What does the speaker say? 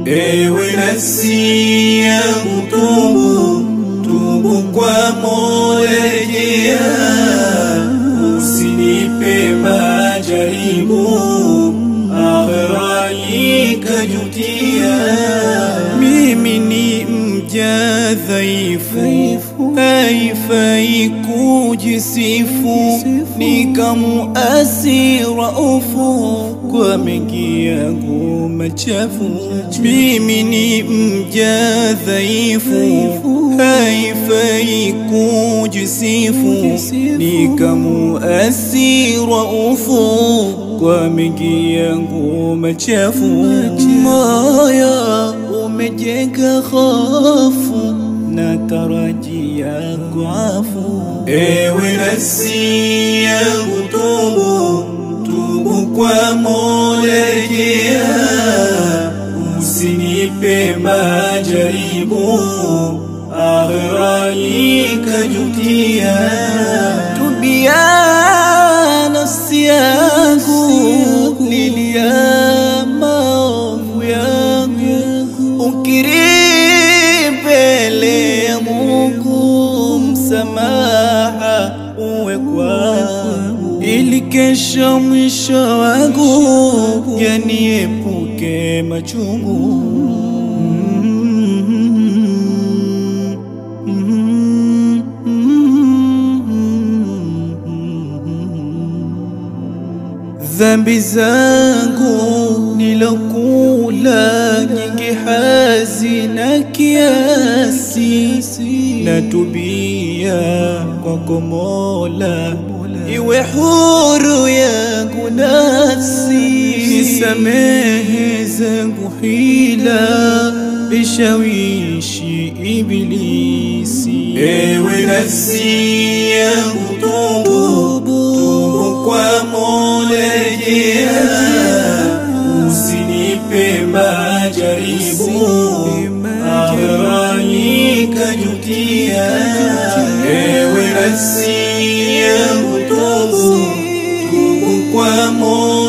Ewe nafsi yangu tubu, tubu kwa Mola rejea, usinipe majaribu akhera nikajutia. Mimi ni mja dhaifu, haifai kujisifu, nikamuasi Raufu kwa mengi yangu machafu. Mimi ni mja dhaifu, haifai kujisifu, nikamuasi Raufu kwa mengi yangu machafu. Moyo umejenga hofu na tarajia kuafu. Ewe nafsi yangu tubu, tubu kwa Mola rejea, usinipe majaribu akhera nikajutia. Tubia nafsi yangu, lilia maovu yangu, ukiri mbele ya Mungu msamaha uwe kwangu, ili kesho mwisho wangu yaniepuke machungu. Dhambi zangu nilokula nyingi hazina kiasi, natubia kwako Mola, iwe huru yangu nafsi. Nisamehe zangu hila, vishawishi ibilisi. Ewe nafsi yangu tubu, tubu kwa Mola rejea, usinipe majaribu akhera nikajutia. Ewe nafsi yangu tubu, tubu kwa Mola